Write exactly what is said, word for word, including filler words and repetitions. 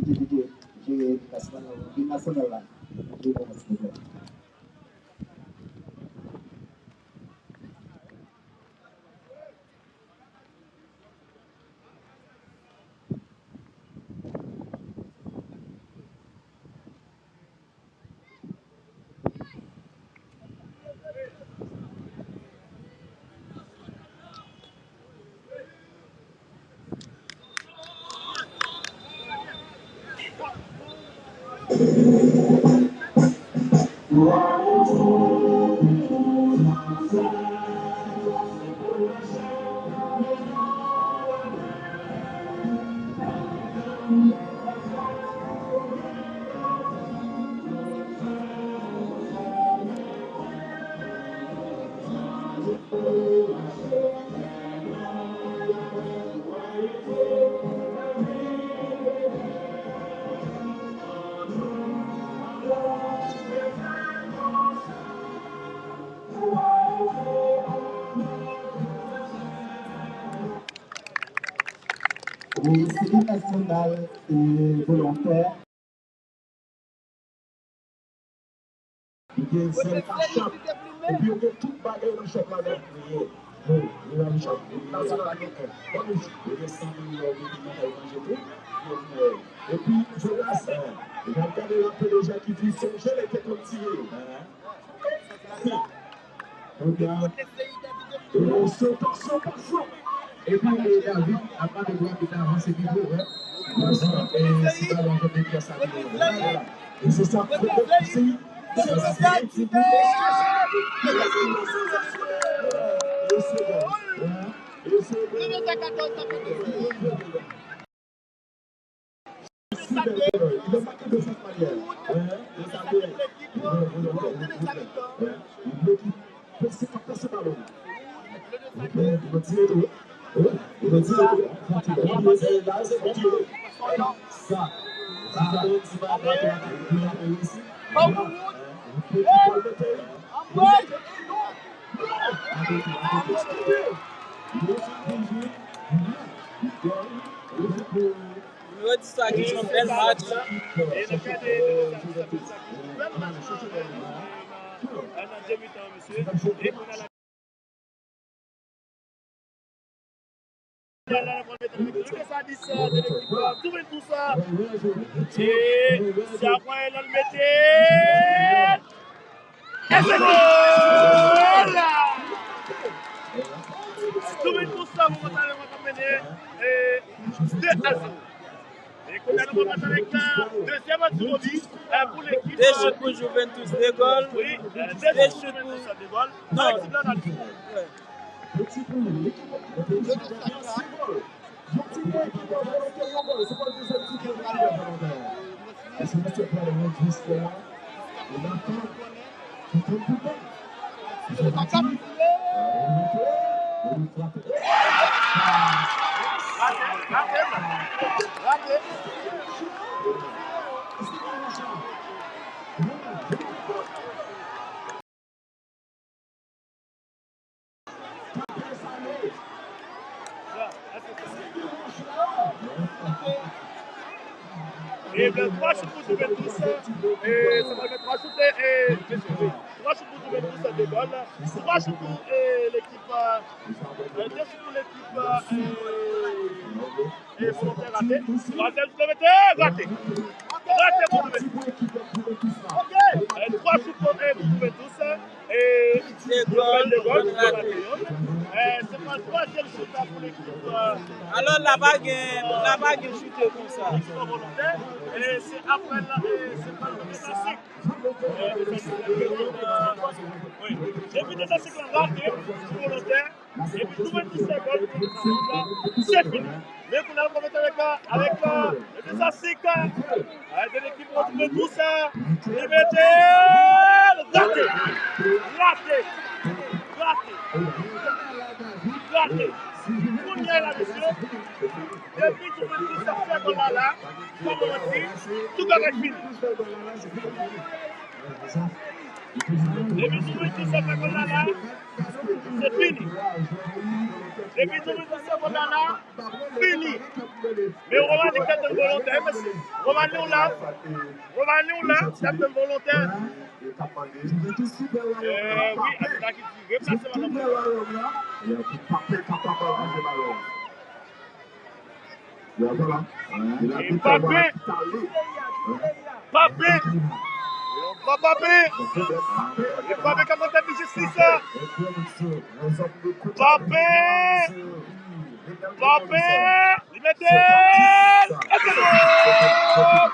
Ki te jere klasman nan lig nasyonal la. Li bon, silvouplè. Wi, se yon nasyonal, e, volontè. Li gen sèl kat chòp. Epi yo gen tout bagay nan chòp la nèt. Yo, yo nan chòp nasyonal la gen kòb. Ban nou. Yo gen san mil dola, yo gen nan kay manje tou. Yo pou, epi, Jonas, e, n ap gade la P D G ki di se yon jele te konn tire. Tansyon, tansyon, tansyon. Epi, e, David ap mande pou David avanse pi vo, wè. Avanse, e, si balon jwenn de pyès sa, vini, wè. Vwala. E se sa, se sa, se sa, se sa. E se bon. E se bon. Nimewo dis la ki jwe yon bèl match. Sa dis de lekip Juventus. E se apre l al mete. E se gòl! Juventus la, momantaneman, k ap mennen, e, de a zewo. E kounye a, nou pral pase avèk, e, dezyèm ti bobi, e, pou lekip, de chout pou Juventus, de gòl. Wi, e, de chout pou Juventus, de gòl. Non. Alexis Blanc, Alexis. Wè. Yon ti pwen ki pran volonte yon gòl. Se pa dezyèm ti pwen ki pran volonte. E se mesye pral rejis la. Li nan tan. Li tann pou gòl. Li tann pou gòl. Li frape. Rate, rate, rate. E byen, twa chout pou Juventus, e, sa va fè twa chout, e, e, twa chout pou Juventus, de gòl, twa chout pou, e, lekip, e, de chout pou lekip, e, E volontè rate. Twazyèm ti mete, rate. Rate pou Juventus. E twa chout pou, e, pou Juventus. E de gòl, de gòl, rate. E se pa twazyèm chout la pou lekip, e, alò, la pa gen, la pa gen choute konsa. Ekip volontè. E se apre la, e se pa Desansik. E Desansik, wi. Depi Desansik la rate, volontè. Epi Juventus fè gòl, se fini. Men kounye a, nou konpete avèk, avèk, e, Desansik, e, de lekip Juventus, e, li mete, rate, rate, rate, rate. Kounye a la, mesye, depi Juventus fè gòl la, la, kòm nou di, tout bagay fini. Depi Juventus fè gòl la, la, se fini. Depi nou vin sou Seconda la, fini. Men Romani k t ap tann volontè, wi, mesye. Romani w la. Romani w la, k t ap tann volontè. Eh, wi, Abita ki di, replase madanm mwen. Mbappé. Mbappé. Mbappé. Mbappé k ap nan tèt li jis li sa. Mbappé. Mbappé. Li mete. E se gòl!